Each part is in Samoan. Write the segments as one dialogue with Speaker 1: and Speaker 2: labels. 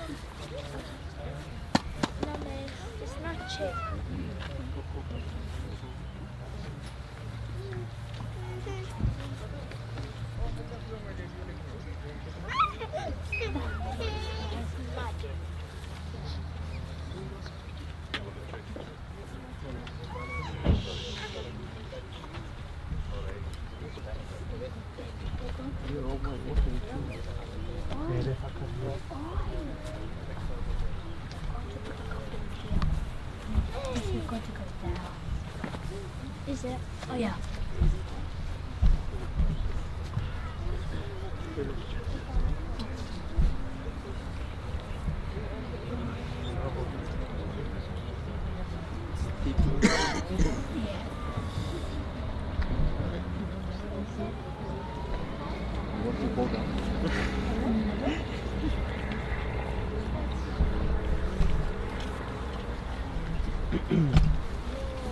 Speaker 1: No, it's not cheap. We've got to go down. Is it? Oh yeah.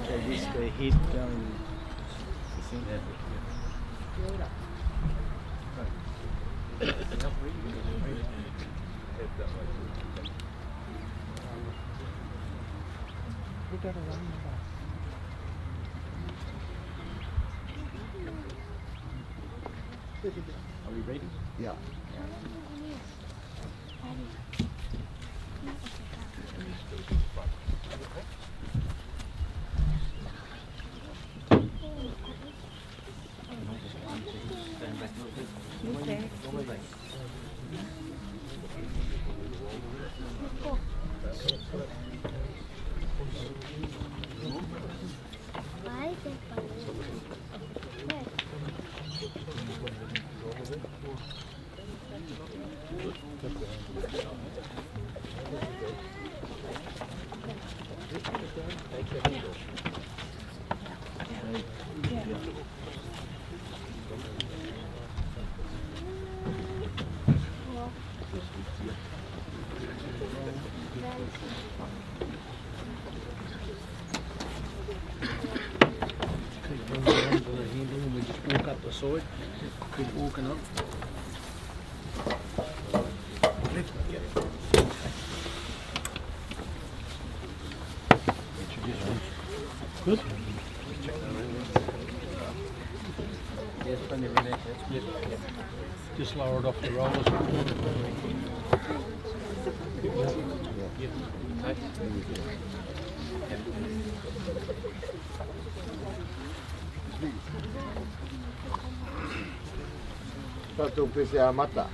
Speaker 2: Okay, this the head going. Are we ready?
Speaker 3: Yeah.
Speaker 2: Stand back a little bit. Keep bringing it onto the handle and we just walk up the side. Keep walking up. Good. Yes, plenty of room there.
Speaker 4: Yep. Just lower it off the rollers.
Speaker 2: Yep. Okay.
Speaker 3: Tatou pese a mata.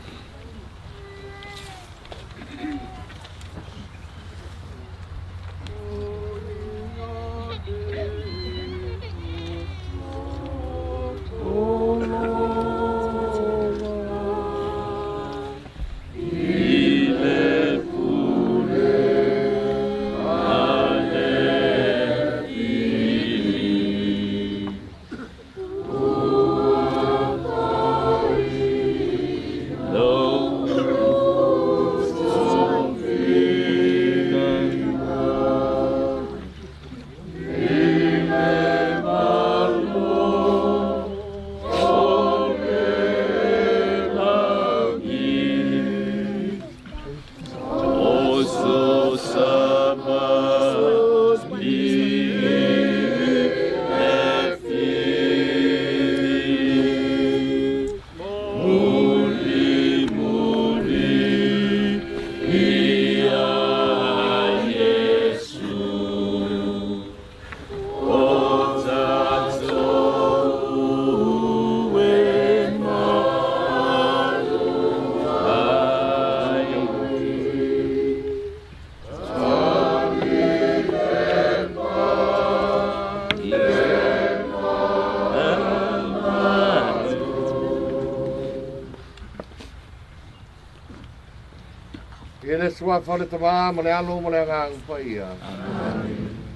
Speaker 3: Ia le suafa o le Tama ma le Alo ma le Agaga Paia.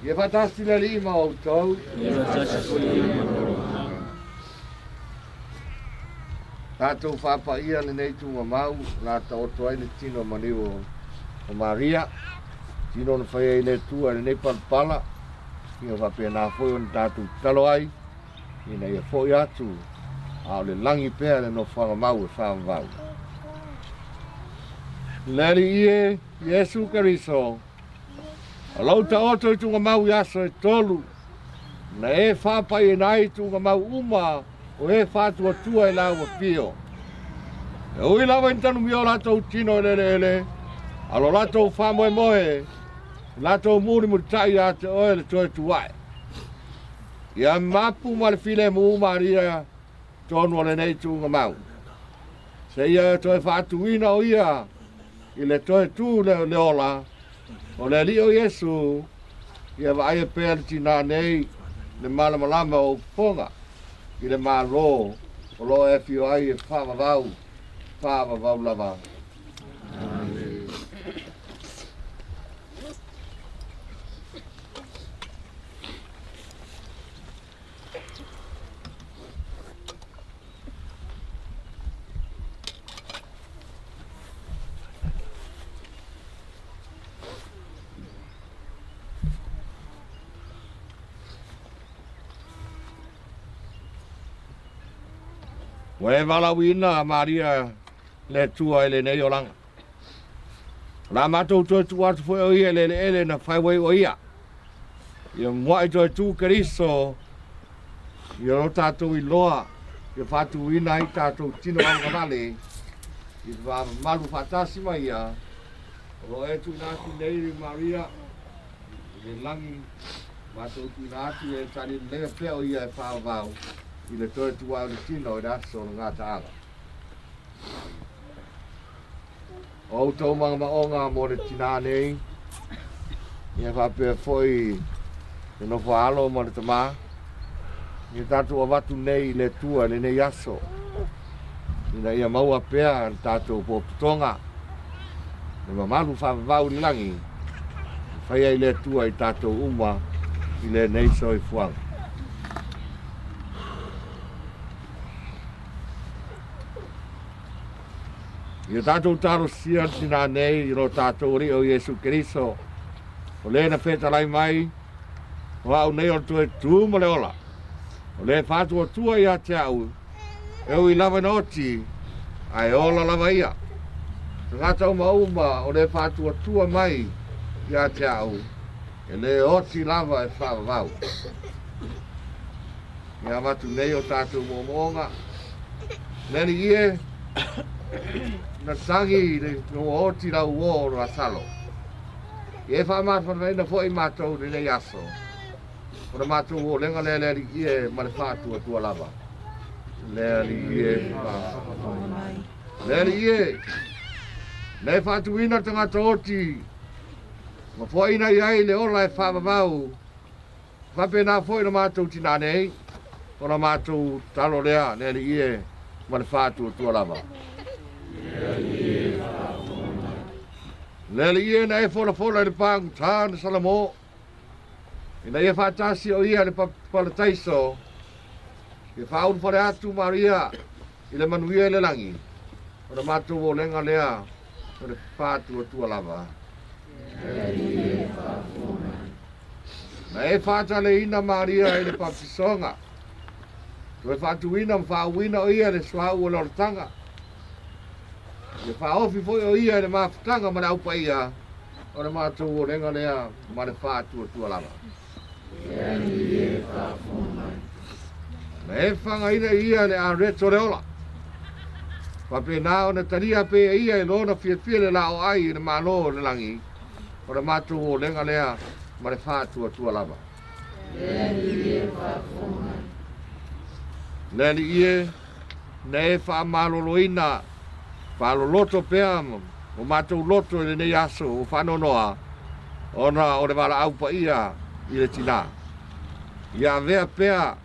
Speaker 3: Ia faatasi le Alii ma outou. Tatou faapaia lenei tugamau la taoto ai le tino maliu o Maria. Tino na fai ai le Atua i lenei palapala. Ia faapena foi ona tatou tatalo ai ina ia foi atu a o le lagi pea le nofoaga mau e faavavau. Le Alii e, Iesu Keriso, o lou taoto i tugamau i aso e tolu, na e faapaiina ai tugamau uma o e faatuatua i lau afio. E ui lava ina tanumia o latou tino i le eleele, a o lo latou faamoemoe, i latou mulimulitai ia te oe le toe tu ae. Ia mapu ma le filemu Maria tonu o lenei tugamau. Seia e toe faatuina o ia i le toe tu le ola, o le Alii o Iesu, ia vaaia pea le tinā nei le malamalama o ufofoga i le Malo o lo o e afio ai e faavavau, faavavau lava. Amene. Ua e valaauina Maria le Atua i lenei olaga. O le a matou toe tuu atu foi o ia i le eleele na fai ai o ia. Ia muai toe tu Keriso, ia o tatou iloa, ia faatuina ai tatou tino augavale, i faamamalu faatasi ma ia, o lo o e tuuina atu nei Maria i le lagi, matou tuuina atu e tali lelei pea o ia e faavavau i le toe tuai o le tino i le aso o le gataaga. O outou magamaoga mo le tinā nei, ia faapea foi le nofo alo ma le tamā, ia tatou avatu nei i le Atua i lenei aso, ina ia maua pea le tatou potopotoga, le mamalu faavavau i le lagi, e faia i le Atua i tatou uma i lenei soifuaga. Ia tatou talosia le tinā nei i lo tatou Alii o Iesu Keriso, o le na fetalai mai, o au nei o le toe tu ma le ola, o le faatuatua ia te au, e ui lava ina oti, ae ola lava ia. Tagata uma uma o le faatuatua mai ia te au, e le oti lava e faavavau. Ia avatu nei o tatou moomooga, le Alii e, na tagi le ua oti lau uō o Lasalo. Ia e faamafanafanaina foi matou i lenei aso, o le matou uolega lea le Alii e ma le faatuatua lava. Le Alii e faafofoga mai. Le Alii e, na e faatuina le tagata oti, ma foaina i ai le ola e faavavau, faapena foi le matou tinā nei, o la matou talo lea, le Alii e ma le faatuatua lava. Le Alii e na e folafola i le pagutā na Salamo, ina ia faatasi o ia le parataiso, ia faaulufale atu Maria i le manuia i le lagi, o le matou olega lea o le faatuatua lava. Na e faataleina Maria i le papatisoga, toe faatuina ma faauina o ia le suauu o le olataga, ia faaofi foi o ia i le mafutaga ma le aupaia, o le matou olega lea ma le faatuatua lava. Na e fagaina ia le areto le ola, faapena ona talia pea ia i lona fiafia le lao ai i le Malo o le lagi, o le matou olega lea ma le faatuatua lava. Le Alii e, na e faamaloloina, faaloloto pea o matou loto i lenei aso o faanoanoa, ona o le valaau paia i le tinā. Ia avea pea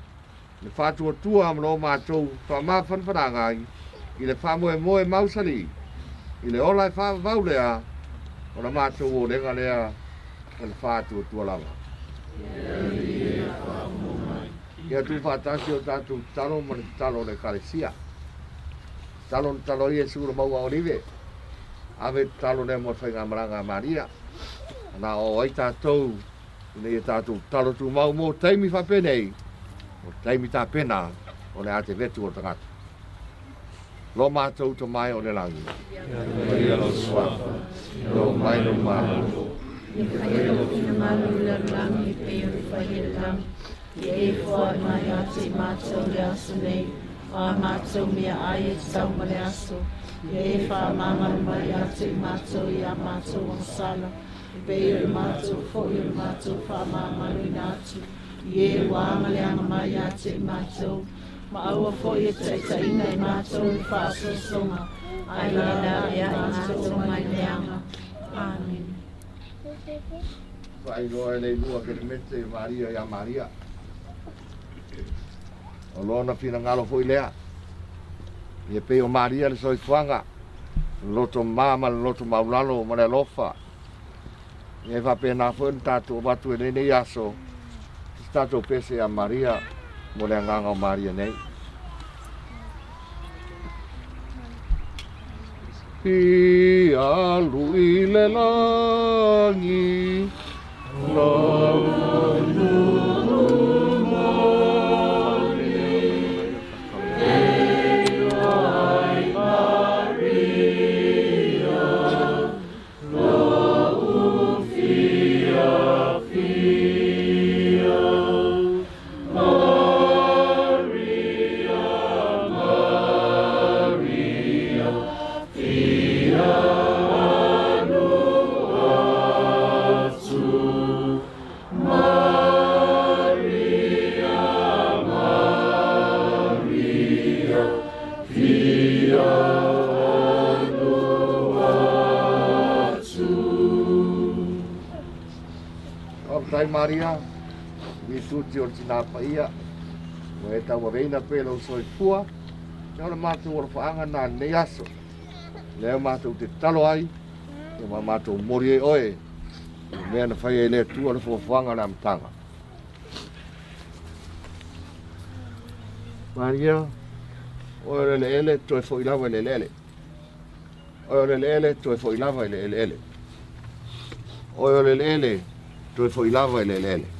Speaker 3: le faatuatua ma lo matou faamafanafanaga i le faamoemoe mausali, i le ola e faavavau lea, o le matou olega lea o le faatuatua lava. Ia tuufaatasi o tatou tatalo ma le tatalo o le Ekalesia. Tatalo na tatalo ai Iesu i le mauga o Olive, ave tatalo lea mo le faigamalaga a Maria. Na oo ai tatou ina ia tatou tatalo tumau mo taimi faapenei, o taimi tapena o le atevetu o le tagata. Lo mātou to mai o le langi. Ia lo suafa, lo mai lo malo.
Speaker 5: Ia whaia lo whina malu le langi pe o le whaia le langi. Ia e fua mai a te mātou le aso nei, a mātou mea ai e tau ma le aso. Ia e wha mangalu mai a te mātou i a mātou angsala. Pe o le mātou fo i o le mātou wha mangalu ina atu. Ia e wanga le anga mai a te mātou. Ma aua fo i e taitaina i mātou i whaasosonga. Ai e la e a mātou mai le anga. Amen.
Speaker 3: Whairoa e lei lua ke le mete Maria ia Maria. O lona whina ngalo fo i lea. Ia pe o Maria le soifuanga. Loto mama, loto maulalo, ma le alofa. Ia e whapena fo ni tātou o watu e nei nei aso. Se tātou pese a Maria, mo le anganga o Maria nei. I alu i le langi, Maria, i tuti o le tina paia, mo e tau aveina pe lau soifua, ia o le mātou o le whaanga nā nei aso. Lea mātou te talo ai, ia ma mātou mori e oe, i mea na whai e lea tua le fuafuaga le amataga. Maria, oe o le eleele, toe fo'i lava i le eleele. Oe o le eleele, toe fo'i lava i le eleele. Oe o le eleele, toe fo'i lava i le eleele.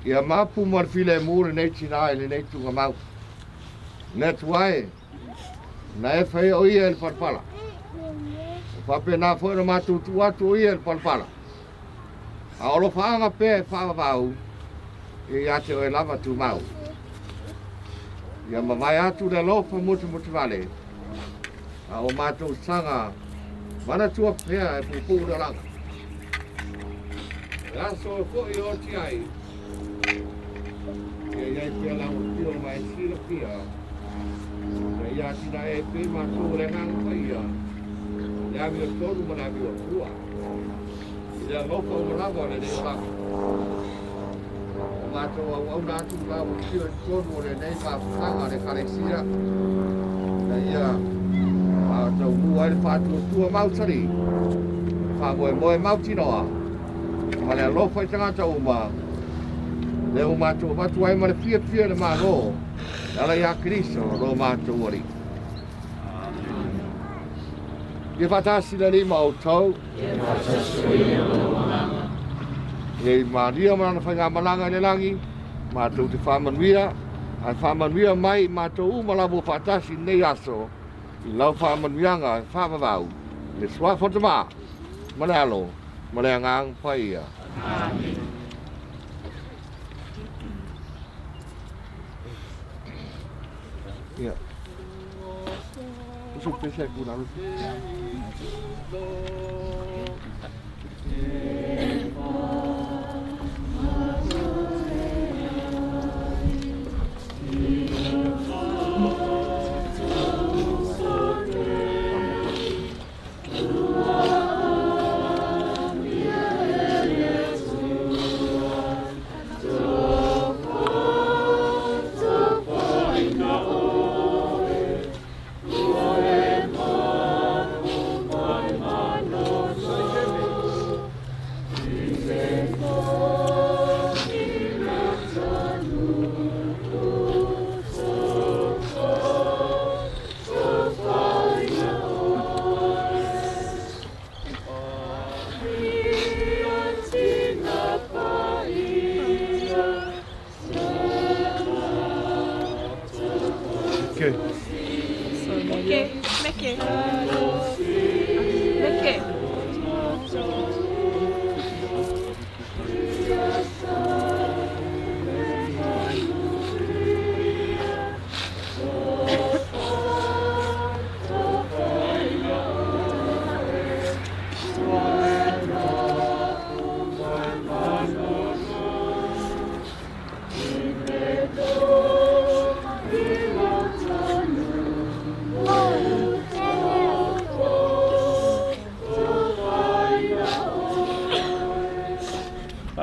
Speaker 3: Ia mapu mo le file mu le nei tina i le nei tunga mau. Ne tuae, na e whai o ia e le palpala. O whape nā fo na mātou tu atu o ia e le palpala. A olo whaanga pē e whaavau, i ate o e lava tu mau. Ia mawai atu le lofa mutu mutu vale. A o mātou sanga, mana tua pēa e pupu le langa. E aso e fo i o ti ai. Ia iai pia lau tio mai sila pia. Ia ia tina e pe mātou le nganga paia. Le avi o tonu ma le avi o tua. I le alofa o malawa le nei olanga. O mātou au au nātu lau tio i tonu o le nei mafutanga le kalesia. Ia ia mātou mua ai le whātua tua mautari. Whāmoe moe mautinoa. Ma le alofa i tangata uma. Le o mātou watu ai ma le fia fia le māro. Ala ia Kristo ro mātou ori. Ia whatasi le lima o tau.
Speaker 5: Ia whatasi o tau.
Speaker 3: Ia Maria mana whainga malanga i le langi. Mātou te whāmanuia. Ai whāmanuia mai mātou uma lavo whatasi nei aso. I lau whāmanuianga whāmawau. Le sua whotama. Ma le alo. Ma le angang paia.
Speaker 5: Amen.
Speaker 3: Ia. Usu pese kuna rufu.
Speaker 5: Amen.
Speaker 6: Meke.
Speaker 7: Meke. Meke. Meke.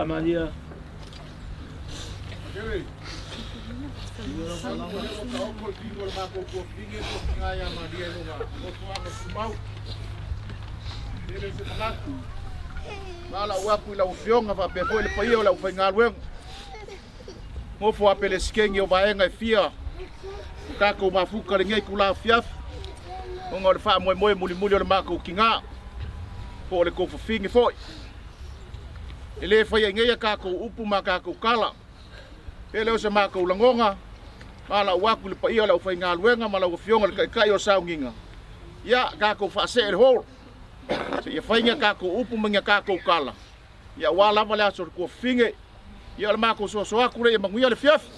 Speaker 2: Maria.
Speaker 6: E le whai ngeia kākou upu ma kākou kala. E leo se mākou langonga, ma lau waku le paia lau whai ngā ma lau fionga le kaikai o saunginga. Ia kākou whaase e le holo. Se ia whai ngā kākou upu ma ngā kākou kala. Ia wā lava le aso le kua finge. Ia le mākou soa soa kure ia manguia le fiafi.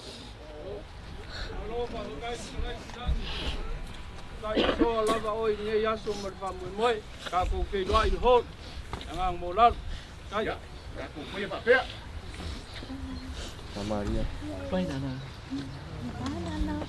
Speaker 2: Tai soa lava oi ngei aso ma le whamue moe. Kākou whenua i le holo. Angang mō lalu. Tai.
Speaker 3: Maria.
Speaker 2: Banana.
Speaker 1: Banana.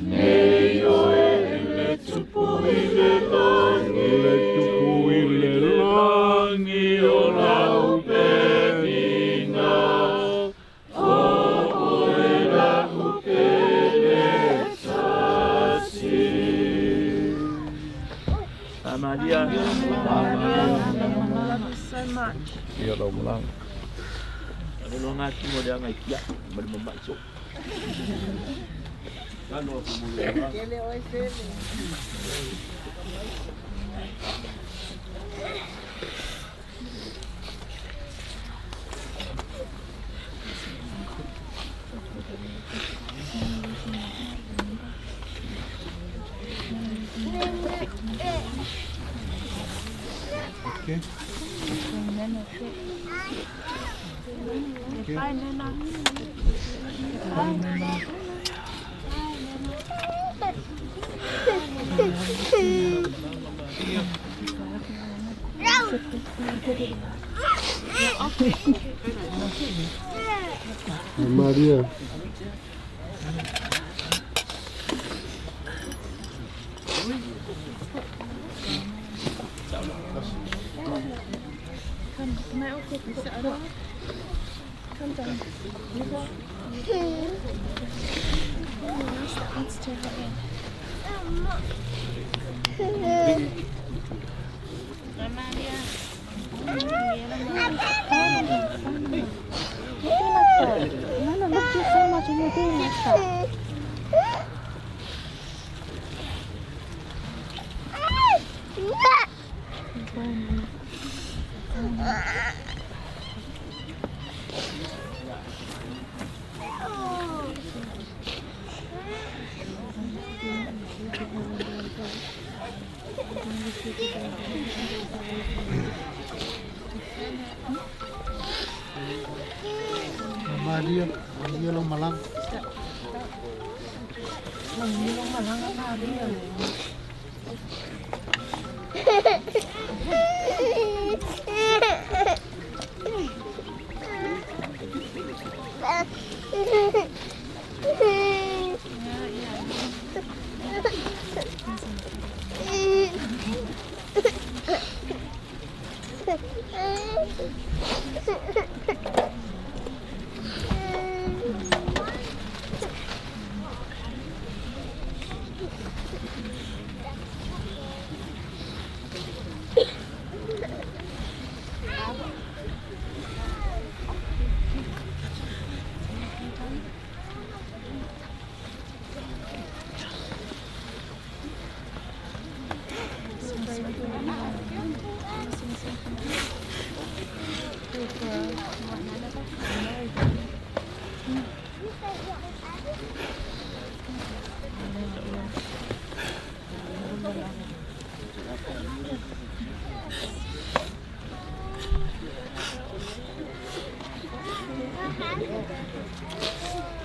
Speaker 6: Nei oe le tupu i le langi.
Speaker 8: Maria.
Speaker 7: I love you so much.
Speaker 4: Ia lau malaga. Okay. Okay.
Speaker 7: Bye, Nana. Bye, Nana.
Speaker 4: Maria.
Speaker 7: Come, can I also sit down? Come down. That wants to have in. Nana loved you so much and you're doing like that.
Speaker 4: Maria, Maria lo malang.
Speaker 5: Maria lo malang, Maria.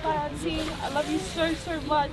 Speaker 7: Bye, Auntie. I love you so, so much.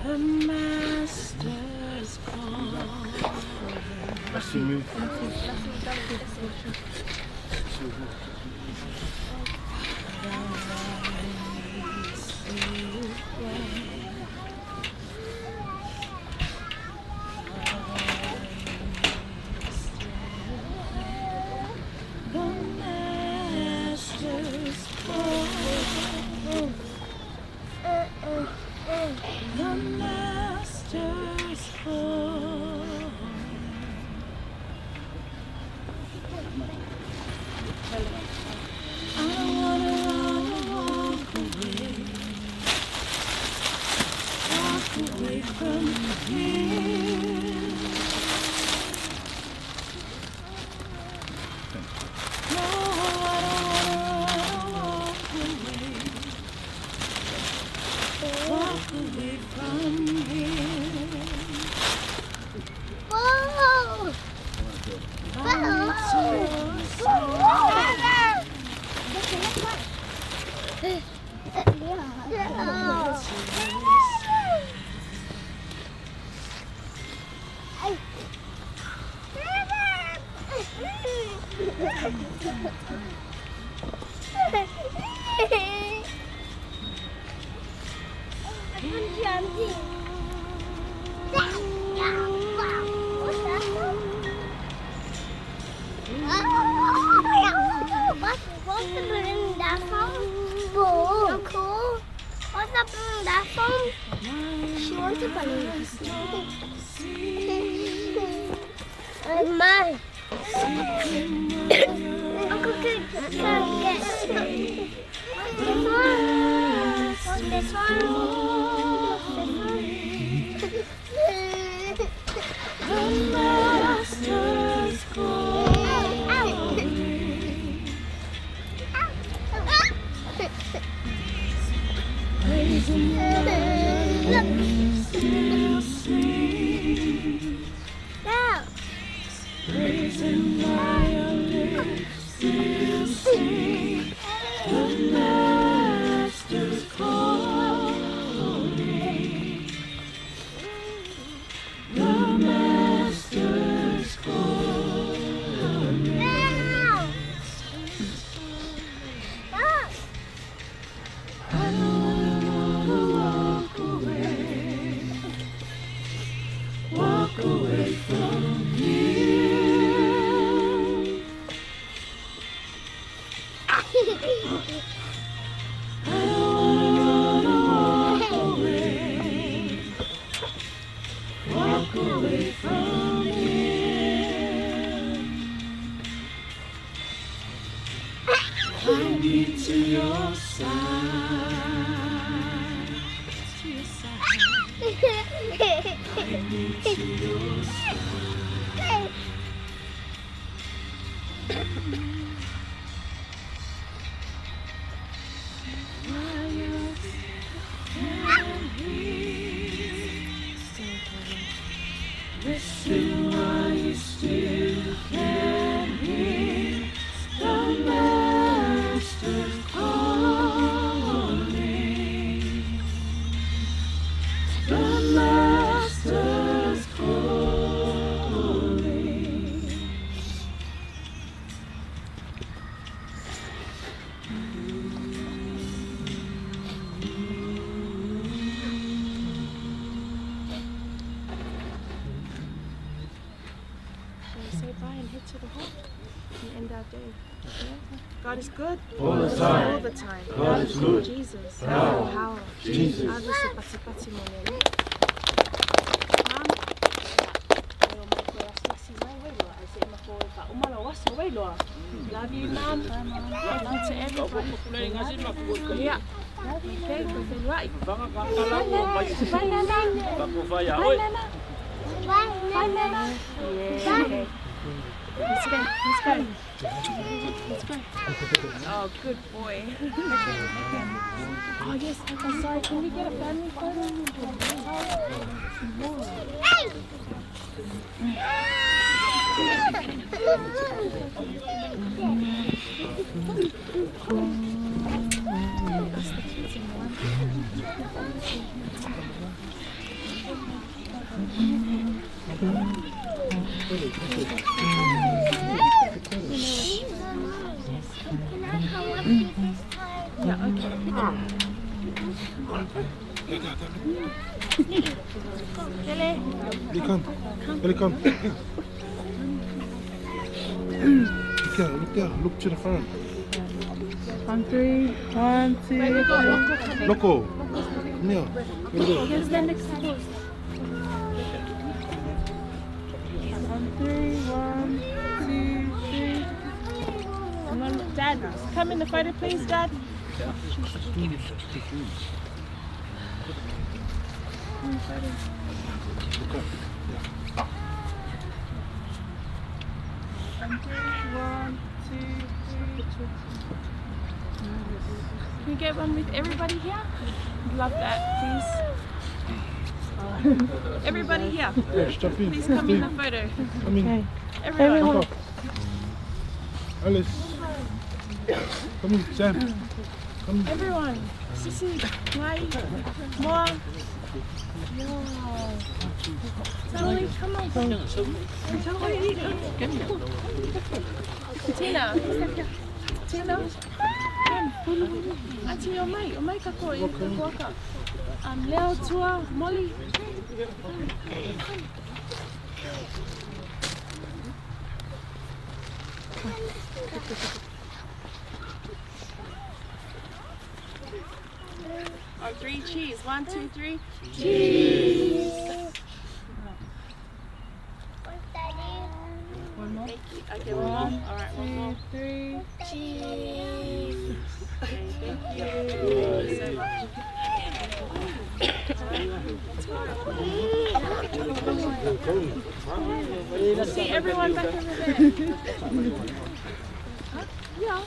Speaker 5: The Master's calling. The Master's calling. The Master's calling. I don't wanna wanna walk away, walk away from here. No, I don't wanna walk away, walk away from here.
Speaker 1: Whoa!
Speaker 5: I need to
Speaker 1: What's the balloon that phone? Uncle, what's the balloon that phone? She wants a balloon. Mine. Uncle, can get this one? This one? This one?
Speaker 5: The Master's calling. Praising still sing. Praising lips still sing. The Master's calling. The Master's calling. I don't wanna walk away, walk away from here. I don't wanna walk away, walk away from here. I need to your side, to your side. I need to your side. While you can hear, listen while you still can hear the Master's calling. The Master's calling.
Speaker 7: Shall we say bye and head to the hall and end our day? Yeah? God is good.
Speaker 4: All the time.
Speaker 7: All the time.
Speaker 4: God is good.
Speaker 7: Jesus.
Speaker 4: Power.
Speaker 7: Power.
Speaker 4: Jesus.
Speaker 7: Ave se pasi pasi mo lele. Mom. Love you, Mom. Love you to everybody. Yeah. Okay, go right. Bye, Nana. Bye, Nana. Bye, Nana. Yeah. Okay. Let's go. Let's go. Let's go. Oh, good boy. Oh, yes. I'm sorry. Can we get a family photo? That's the kids in the one.
Speaker 1: Can I come with you this time?
Speaker 7: Yeah, okay. Lele.
Speaker 4: Billy, come. Billy, come. Look there, look there, look to the front.
Speaker 5: On three, 1, 2, 3.
Speaker 4: Loco. Come here. Here we go.
Speaker 7: Stand next to the post.
Speaker 5: On 3, 1, 2, 3.
Speaker 7: Come on, Dad, come in the photo, please, Dad.
Speaker 4: Look up.
Speaker 5: On 3, 1, 2, 3.
Speaker 7: Can we get one with everybody here? Love that, please. Everybody here.
Speaker 4: Yeah, stop in.
Speaker 7: Please come in the photo.
Speaker 4: Come in.
Speaker 7: Everyone.
Speaker 4: Look up. Alice. Come in, Sam. Come in.
Speaker 7: Everyone. Sissy, Ngai, Moa. Totally, come on. Totally. Tina. Tina. Come. Auntie, o mai kako i kuaka. Leo, Tua, Molly. On 3, cheese. 1, 2, 3. Cheese.
Speaker 5: One more.
Speaker 7: Thank you. Okay, one more. All right, one more.
Speaker 5: 2, 3.
Speaker 7: Cheese. Okay, thank you. Thank you so much. See everyone back over there. Huh? Yeah.